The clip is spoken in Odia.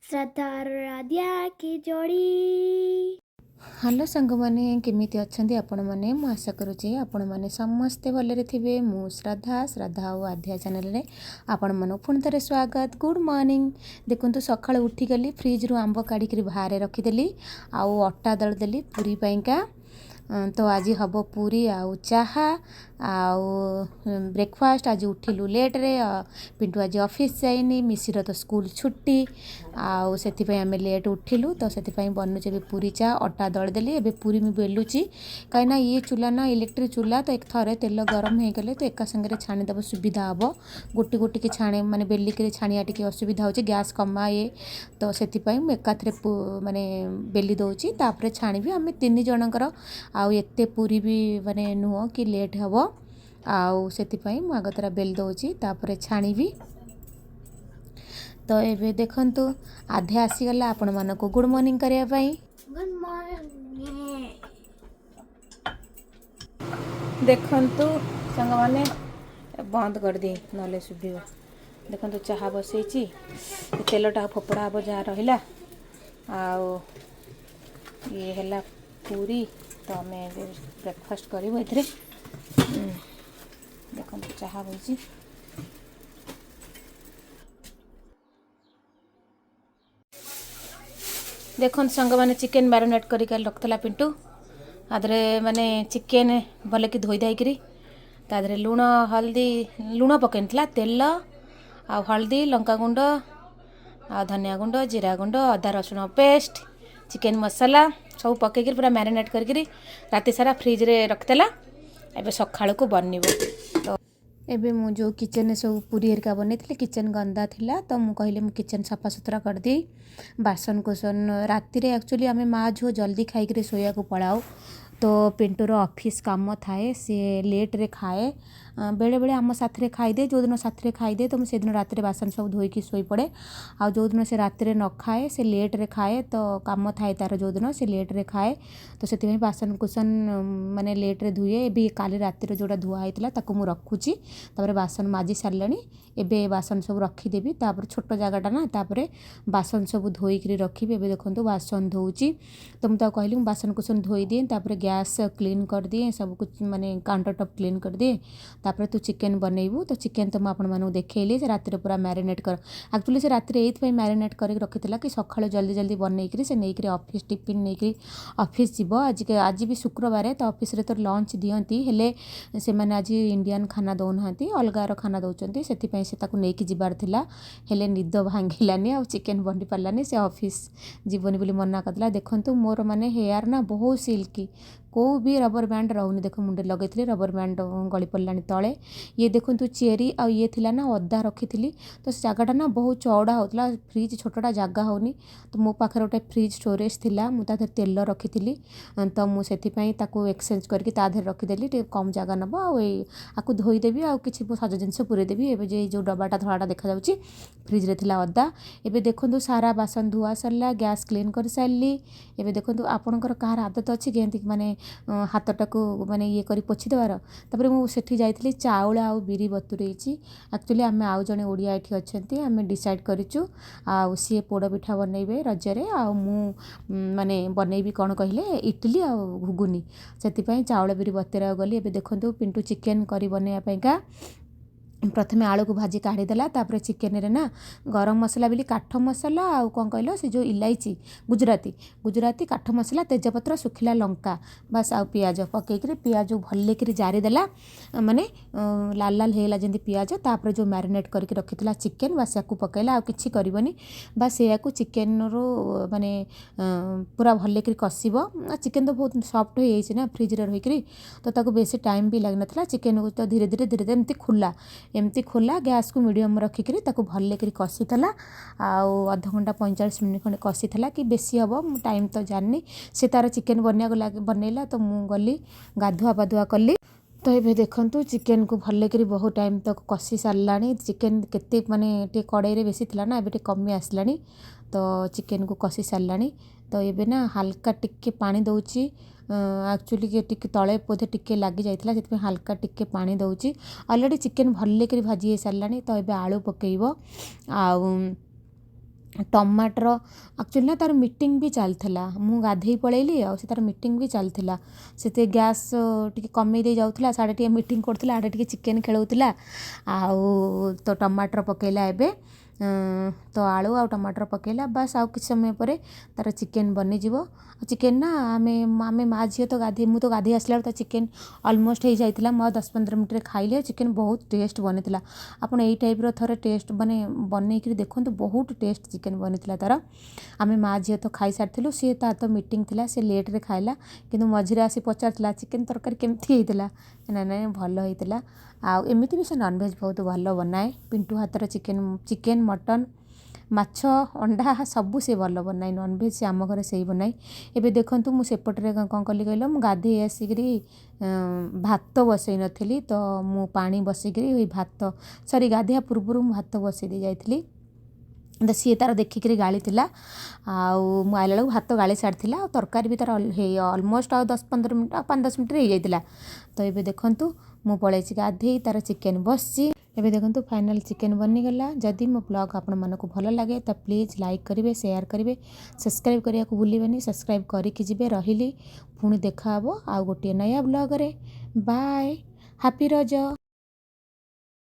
श्रद्धा और आद्या की जोड़ी। ହ୍ୟାଲୋ ସାଙ୍ଗମାନେ, କେମିତି ଅଛନ୍ତି ଆପଣମାନେ? ମୁଁ ଆଶା କରୁଛି ଆପଣମାନେ ସମସ୍ତେ ଭଲରେ ଥିବେ। ମୁଁ ଶ୍ରଦ୍ଧା, ଶ୍ରଦ୍ଧା ଆଉ ଆଧ୍ୟା ଚ୍ୟାନେଲରେ ଆପଣମାନଙ୍କୁ ପୁଣି ଥରେ ସ୍ୱାଗତ। Good morning. ଦେଖନ୍ତୁ, ସକାଳୁ ଉଠିଗଲି, ଫ୍ରିଜ୍ରୁ ଆମ୍ବ କାଢ଼ିକିରି ବାହାରେ ରଖିଦେଲି ଆଉ ଅଟା ଦଳିଦେଲି ପୁରୀ ପାଇଁକା। ତ ଆଜି ହେବ ପୁରୀ ଆଉ ଚାହା ଆଉ ବ୍ରେକଫାଷ୍ଟ। ଆଜି ଉଠିଲୁ ଲେଟ୍ରେ, ପିଣ୍ଟୁ ଆଜି ଅଫିସ୍ ଯାଇନି, ମିଶିର ତ ସ୍କୁଲ ଛୁଟି, ଆଉ ସେଥିପାଇଁ ଆମେ ଲେଟ୍ ଉଠିଲୁ। ତ ସେଥିପାଇଁ ବନୁଛି ଏବେ ପୁରୀ ଚା। ଅଟା ଦଳିଦେଲି, ଏବେ ପୁରୀ ମୁଁ ବେଲୁଛି, କାହିଁକିନା ଇଏ ଚୁଲା ନା ଇଲେକ୍ଟ୍ରିକ୍ ଚୁଲା, ତ ଥରେ ତେଲ ଗରମ ହେଇଗଲେ ତ ଏକା ସାଙ୍ଗରେ ଛାଣିଦେବ, ସୁବିଧା ହେବ। ଗୋଟି ଗୋଟିକି ଛାଣେ, ମାନେ ବେଲିକିରି ଛାଣିବା ଟିକେ ଅସୁବିଧା ହେଉଛି, ଗ୍ୟାସ୍ କମା ଇଏ। ତ ସେଥିପାଇଁ ମୁଁ ଏକାଥରେ ମାନେ ବେଲି ଦେଉଛି, ତାପରେ ଛାଣିବି। ଆମେ ତିନି ଜଣଙ୍କର, ଆଉ ଏତେ ପୁରୀ ବି ମାନେ ନୁହଁ କି ଲେଟ୍ ହେବ। ଆଉ ସେଥିପାଇଁ ମୁଁ ଆଗତୁରା ବେଲି ଦେଉଛି, ତାପରେ ଛାଣିବି। ତ ଏବେ ଦେଖନ୍ତୁ, ଆଧେ ଆସିଗଲା ଆପଣମାନଙ୍କୁ ଗୁଡ଼୍ ମର୍ଣ୍ଣିଂ କରିବା ପାଇଁ। Good morning. ଦେଖନ୍ତୁ ସାଙ୍ଗମାନେ, ବନ୍ଦ କରିଦିଏ, ନହେଲେ ଶୁଭିବ। ଦେଖନ୍ତୁ, ଚାହା ବସେଇଛି, ତେଲଟା ଫୋପଡ଼ା ହେବ ଯାହା ରହିଲା। ଆଉ ଇଏ ହେଲା ପୁରୀ। ତ ଆମେ ଏବେ ବ୍ରେକଫାଷ୍ଟ କରିବୁ ଏଥିରେ। ଦେଖନ୍ତୁ, ଚାହା ବସିଛି। ଦେଖନ୍ତୁ ସାଙ୍ଗମାନେ, ଚିକେନ୍ ମ୍ୟାରିନେଟ୍ କରିକି ରଖିଥିଲା ପିଣ୍ଟୁ। ତା ଦେହରେ ମାନେ ଚିକେନ୍ ଭଲକି ଧୋଇ ଧାଇକିରି ତା ଦେହରେ ଲୁଣ ହଳଦୀ, ଲୁଣ ପକେଇନଥିଲା, ତେଲ ଆଉ ହଳଦୀ, ଲଙ୍କାଗୁଣ୍ଡ ଆଉ ଧନିଆ ଗୁଣ୍ଡ, ଜିରା ଗୁଣ୍ଡ, ଅଦା ରସୁଣ ପେଷ୍ଟ, ଚିକେନ୍ ମସଲା ସବୁ ପକେଇକିରି ପୁରା ମ୍ୟାରିନେଟ୍ କରିକିରି ରାତି ସାରା ଫ୍ରିଜ୍ରେ ରଖିଥିଲା। ଏବେ ସକାଳକୁ ବନିବ। ତ ଏବେ ମୁଁ ଯେଉଁ କିଚେନ୍ରେ ସବୁ ପୁରୀ ହେରିକା ବନେଇଥିଲି, କିଚେନ୍ ଗନ୍ଦା ଥିଲା, ତ ମୁଁ କହିଲି ମୁଁ କିଚେନ୍ ସଫାସୁତୁରା କରିଦିଏ। ବାସନ କୁସନ ରାତିରେ, ଆକ୍ଚୁଆଲି ଆମେ ମା ଝିଅ ଜଲ୍ଦି ଖାଇକିରି ଶୋଇବାକୁ ପଳାଉ। ତ ପିଣ୍ଟୁର ଅଫିସ୍ କାମ ଥାଏ, ସିଏ ଲେଟ୍ରେ ଖାଏ। ବେଳେବେଳେ ଆମ ସାଥିରେ ଖାଇଦିଏ। ଯେଉଁଦିନ ସାଥିରେ ଖାଇଦିଏ, ତ ମୁଁ ସେଦିନ ରାତିରେ ବାସନ ସବୁ ଧୋଇକି ଶୋଇପଡ଼େ। ଆଉ ଯେଉଁଦିନ ସେ ରାତିରେ ନ ଖାଏ, ସେ ଲେଟ୍ରେ ଖାଏ, ତ କାମ ଥାଏ ତା'ର ଯେଉଁଦିନ, ସେ ଲେଟ୍ରେ ଖାଏ। ତ ସେଥିପାଇଁ ବାସନ କୁସନ ମାନେ ଲେଟ୍ରେ ଧୁଏ। ଏବେ କାଲି ରାତିରେ ଯେଉଁଟା ଧୁଆ ହେଇଥିଲା, ତାକୁ ମୁଁ ରଖୁଛି। ତାପରେ ବାସନ ମାଜି ସାରିଲେଣି, ଏବେ ବାସନ ସବୁ ରଖିଦେବି। ତାପରେ ଛୋଟ ଜାଗାଟା ନା, ତାପରେ ବାସନ ସବୁ ଧୋଇକିରି ରଖିବି। ଏବେ ଦେଖନ୍ତୁ, ବାସନ ଧୋଉଛି। ତ ମୁଁ ତାକୁ କହିଲି, ମୁଁ ବାସନ କୁସନ ଧୋଇଦିଏ, ତାପରେ ଗ୍ୟାସ୍ କ୍ଲିନ୍ କରିଦିଏ, ସବୁ ମାନେ କାଉଣ୍ଟର ଟପ୍ କ୍ଲିନ୍ କରିଦିଏ, ତାପରେ ତୁ ଚିକେନ୍ ବନେଇବୁ। ତ ଚିକେନ୍ ତ ମୁଁ ଆପଣମାନଙ୍କୁ ଦେଖେଇଲି, ସେ ରାତିରେ ପୁରା ମ୍ୟାରିନେଟ୍ କର। ଆକ୍ଚୁଆଲି ସେ ରାତିରେ ଏଇଥିପାଇଁ ମ୍ୟାରିନେଟ୍ କରିକି ରଖିଥିଲା କି ସକାଳୁ ଜଲ୍ଦି ଜଲ୍ଦି ବନେଇକିରି ସେ ନେଇକିରି ଅଫିସ୍, ଟିଫିନ୍ ନେଇକିରି ଅଫିସ୍ ଯିବ। ଆଜି ଆଜି ବି ଶୁକ୍ରବାର, ତ ଅଫିସରେ ତ ଲଞ୍ଚ ଦିଅନ୍ତି, ହେଲେ ସେମାନେ ଆଜି ଇଣ୍ଡିଆନ୍ ଖାନା ଦେଉନାହାନ୍ତି, ଅଲଗାର ଖାନା ଦେଉଛନ୍ତି। ସେଥିପାଇଁ ସେ ତାକୁ ନେଇକି ଯିବାର ଥିଲା, ହେଲେ ନିଦ ଭାଙ୍ଗିଲାନି ଆଉ ଚିକେନ୍ ବନି ପାରିଲାନି। ସେ ଅଫିସ୍ ଯିବନି ବୋଲି ମନା କରିଦେଲା। ଦେଖନ୍ତୁ, ମୋର ମାନେ ହେୟାର୍ ନା ବହୁତ ସିଲ୍କି, କେଉଁ ବି ରବର ବ୍ୟାଣ୍ଡ ରହୁନି। ଦେଖ, ମୁଣ୍ଡରେ ଲଗେଇଥିଲି, ରବର ବ୍ୟାଣ୍ଡ ଗଳି ପଡ଼ିଲାଣି ତଳେ। ଇଏ ଦେଖନ୍ତୁ ଚେରି, ଆଉ ଇଏ ଥିଲା ନା ଅଦା ରଖିଥିଲି। ତ ସେ ଜାଗାଟା ନା ବହୁତ ଚଉଡ଼ା ହେଉଥିଲା, ଫ୍ରିଜ୍ ଛୋଟଟା, ଜାଗା ହେଉନି। ତ ମୋ ପାଖରେ ଗୋଟେ ଫ୍ରିଜ୍ ଷ୍ଟୋରେଜ୍ ଥିଲା, ମୁଁ ତା ଦେହରେ ତେଲ ରଖିଥିଲି। ତ ମୁଁ ସେଥିପାଇଁ ତାକୁ ଏକ୍ସଚେଞ୍ଜ କରିକି ତା ଦେହରେ ରଖିଦେଲି, ଟିକେ କମ୍ ଜାଗା ନେବ। ଆଉ ଏଇ ଆକୁ ଧୋଇଦେବି, ଆଉ କିଛି ସଜ ଜିନିଷ ପୁରେଇଦେବି। ଏବେ ଯେ ଏଇ ଯେଉଁ ଡବାଟା ଧଳାଟା ଦେଖାଯାଉଛି, ଫ୍ରିଜ୍ରେ ଥିଲା ଅଦା। ଏବେ ଦେଖନ୍ତୁ, ସାରା ବାସନ ଧୁଆ ସରିଲା, ଗ୍ୟାସ୍ କ୍ଲିନ୍ କରିସାରିଲି। ଏବେ ଦେଖନ୍ତୁ, ଆପଣଙ୍କର କାହାର ଆଦତ ଅଛି କି ଏମିତି ମାନେ ହାତଟାକୁ ମାନେ ଇଏ କରି ପୋଛି ଦେବାର? ତାପରେ ମୁଁ ସେଠି ଯାଇଥିଲି, ଚାଉଳ ଆଉ ବିରି ବତୁରେଇଛି। ଆକ୍ଚୁଆଲି ଆମେ ଆଉ ଜଣେ ଓଡ଼ିଆ ଏଠି ଅଛନ୍ତି, ଆମେ ଡିସାଇଡ଼୍ କରିଛୁ, ଆଉ ସିଏ ପୋଡ଼ ପିଠା ବନେଇବେ ରଜରେ, ଆଉ ମୁଁ ମାନେ ବନେଇବି କ'ଣ କହିଲେ, ଇଟିଲି ଆଉ ଘୁଗୁନି। ସେଥିପାଇଁ ଚାଉଳ ବିରି ବତୁରେଇବାକୁ ଗଲି। ଏବେ ଦେଖନ୍ତୁ, ପିଣ୍ଟୁ ଚିକେନ୍ କରି ବନେଇବା ପାଇଁକା ପ୍ରଥମେ ଆଳୁକୁ ଭାଜି କାଢ଼ିଦେଲା। ତାପରେ ଚିକେନରେ ନା ଗରମ ମସଲା ବୋଲି କାଠ ମସଲା, ଆଉ କ'ଣ କହିଲ, ସେ ଯେଉଁ ଇଲାଇଚି, ଗୁଜୁରାତି, ଗୁଜୁରାତି, କାଠ ମସଲା, ତେଜପତ୍ର, ଶୁଖିଲା ଲଙ୍କା ବାସ୍, ଆଉ ପିଆଜ ପକେଇକିରି ପିଆଜ ଭଲକିରି ଜାରିଦେଲା, ମାନେ ଲାଲ ଲାଲ ହେଇଗଲା ଯେମିତି ପିଆଜ। ତାପରେ ଯେଉଁ ମ୍ୟାରିନେଟ୍ କରିକି ରଖିଥିଲା ଚିକେନ୍, ବାସ୍ ୟାକୁ ପକେଇଲା, ଆଉ କିଛି କରିବନି। ବାସ୍ ସେଇଆକୁ ଚିକେନରୁ ମାନେ ପୁରା ଭଲକିରି କଷିବ। ଚିକେନ୍ ତ ବହୁତ ସଫ୍ଟ ହେଇଯାଇଛି ନା ଫ୍ରିଜ୍ରେ ରହିକିରି, ତ ତାକୁ ବେଶୀ ଟାଇମ୍ ବି ଲାଗିନଥିଲା। ଚିକେନକୁ ତ ଧୀରେ ଧୀରେ ଧୀରେ ଧୀରେ ଏମିତି ଖୋଲା, ଏମିତି ଖୋଲା ଗ୍ୟାସ୍କୁ ମିଡ଼ିୟମ୍ ରଖିକିରି ତାକୁ ଭଲକିରି କଷିଥିଲା। ଆଉ ଅଧଘଣ୍ଟା 45 ମିନିଟ୍ ଖଣ୍ଡେ କଷିଥିଲା କି ବେଶୀ ହେବ, ମୁଁ ଟାଇମ୍ ତ ଜାଣିନି। ସେ ତାର ଚିକେନ୍ ବନେଇବାକୁ ଲାଗି ବନେଇଲା, ତ ମୁଁ ଗଲି ଗାଧୁଆ ପାଧୁଆ କଲି। ତ ଏବେ ଦେଖନ୍ତୁ, ଚିକେନକୁ ଭଲକିରି ବହୁତ ଟାଇମ୍ ତ କଷି ସାରିଲାଣି। ଚିକେନ୍ କେତେ ମାନେ ଟିକେ କଡ଼େଇରେ ବେଶୀ ଥିଲା ନା, ଏବେ ଟିକେ କମି ଆସିଲାଣି। ତ ଚିକେନକୁ କଷି ସାରିଲାଣି, ତ ଏବେ ନା ହାଲକା ଟିକେ ପାଣି ଦେଉଛି। ଆକ୍ଚୁଆଲି ଟିକେ ତଳେ ବୋଧେ ଟିକେ ଲାଗି ଯାଇଥିଲା, ସେଥିପାଇଁ ହାଲକା ଟିକେ ପାଣି ଦେଉଛି। ଅଲରେଡ଼ି ଚିକେନ୍ ଭଲକିରି ଭାଜି ହେଇସାରିଲାଣି, ତ ଏବେ ଆଳୁ ପକେଇବ। ଆଉ ଟମାଟର ଆକ୍ଚୁଆଲି ନା ତା'ର ମିଟିଂ ବି ଚାଲିଥିଲା। ମୁଁ ଗାଧେଇ ପଳେଇଲି ଆଉ ସେ ତା'ର ମିଟିଂ ବି ଚାଲିଥିଲା। ସେତେ ଗ୍ୟାସ୍ ଟିକେ କମେଇ ଦେଇ ଯାଉଥିଲା, ସାଡ଼େ ଟିକେ ମିଟିଂ କରୁଥିଲା, ଆଡ଼େ ଟିକେ ଚିକେନ୍ ଖେଳଉଥିଲା। ଆଉ ତ ଟମାଟର ପକେଇଲା ଏବେ। ତ ଆଳୁ ଆଉ ଟମାଟର ପକେଇଲା, ବାସ୍। ଆଉ କିଛି ସମୟ ପରେ ତା'ର ଚିକେନ୍ ବନିଯିବ। ଚିକେନ୍ ନା ଆମେ ମା ଝିଅ ତ ଗାଧେଇ, ମୁଁ ତ ଗାଧେଇ ଆସିଲା ବେଳକୁ ତା ଚିକେନ୍ ଅଲମୋଷ୍ଟ ହେଇଯାଇଥିଲା। ମୁଁ ଆଉ 10-15 ମିନିଟ୍ରେ ଖାଇଲି ଆଉ ଚିକେନ୍ ବହୁତ ଟେଷ୍ଟ ବନିଥିଲା। ଆପଣ ଏଇ ଟାଇପ୍ର ଥରେ ଟେଷ୍ଟ ମାନେ ବନେଇକିରି ଦେଖନ୍ତୁ, ବହୁତ ଟେଷ୍ଟ ଚିକେନ୍ ବନିଥିଲା ତା'ର। ଆମେ ମା ଝିଅ ତ ଖାଇସାରିଥିଲୁ। ସିଏ ତାର ତ ମିଟିଂ ଥିଲା, ସେ ଲେଟ୍ରେ ଖାଇଲା, କିନ୍ତୁ ମଝିରେ ଆସି ପଚାରୁଥିଲା ଚିକେନ୍ ତରକାରୀ କେମିତି ହେଇଥିଲା। ନାଇଁ ନାଇଁ, ଭଲ ହେଇଥିଲା। ଆଉ ଏମିତି ବି ସେ ନନଭେଜ୍ ବହୁତ ଭଲ ବନାଏ। ପିଣ୍ଟୁ ହାତର ଚିକେନ୍, ଚିକେନ୍, ମଟନ୍, ମାଛ, ଅଣ୍ଡା ସବୁ ସେ ଭଲ ବନାଏ। ନନଭେଜ୍ ସେ ଆମ ଘରେ ସେଇ ବନାଏ। ଏବେ ଦେଖନ୍ତୁ, ମୁଁ ସେପଟରେ କ'ଣ କଲି କହିଲ? ମୁଁ ଗାଧେଇ ଆସିକିରି ଭାତ ବସେଇ ନଥିଲି, ତ ମୁଁ ପାଣି ବସେଇକିରି ଏଇ ଭାତ, ସରି, ଗାଧେଇବା ପୂର୍ବରୁ ମୁଁ ଭାତ ବସେଇ ଦେଇ ଯାଇଥିଲି। ତ ସିଏ ତା'ର ଦେଖିକିରି ଗାଳିଥିଲା। ଆଉ ମୁଁ ଆଇଲା ବେଳକୁ ଭାତ ଗାଳି ସାରିଥିଲା ଆଉ ତରକାରୀ ବି ତା'ର ହେଇ ଅଲମୋଷ୍ଟ ଆଉ 10-15 ମିନିଟ୍, ଆଉ 5-10 ମିନିଟ୍ରେ ହେଇଯାଇଥିଲା। ତ ଏବେ ଦେଖନ୍ତୁ, ମୁଁ ପଳେଇଛି ଗାଧେଇ, ତା'ର ଚିକେନ୍ ବସିଛି। ଏବେ ଦେଖନ୍ତୁ, ଫାଇନାଲ୍ ଚିକେନ୍ ବନିଗଲା। ଯଦି ମୋ ବ୍ଲଗ୍ ଆପଣମାନଙ୍କୁ ଭଲ ଲାଗେ ତ ପ୍ଲିଜ୍ ଲାଇକ୍ କରିବେ, ସେୟାର କରିବେ, ସବସ୍କ୍ରାଇବ୍ କରିବାକୁ ଭୁଲିବେନି। ସବସ୍କ୍ରାଇବ୍ କରିକି ଯିବେ। ରହିଲି, ପୁଣି ଦେଖାହେବ ଆଉ ଗୋଟିଏ ନୟା ବ୍ଲଗ୍ରେ। Bye, happy Raja.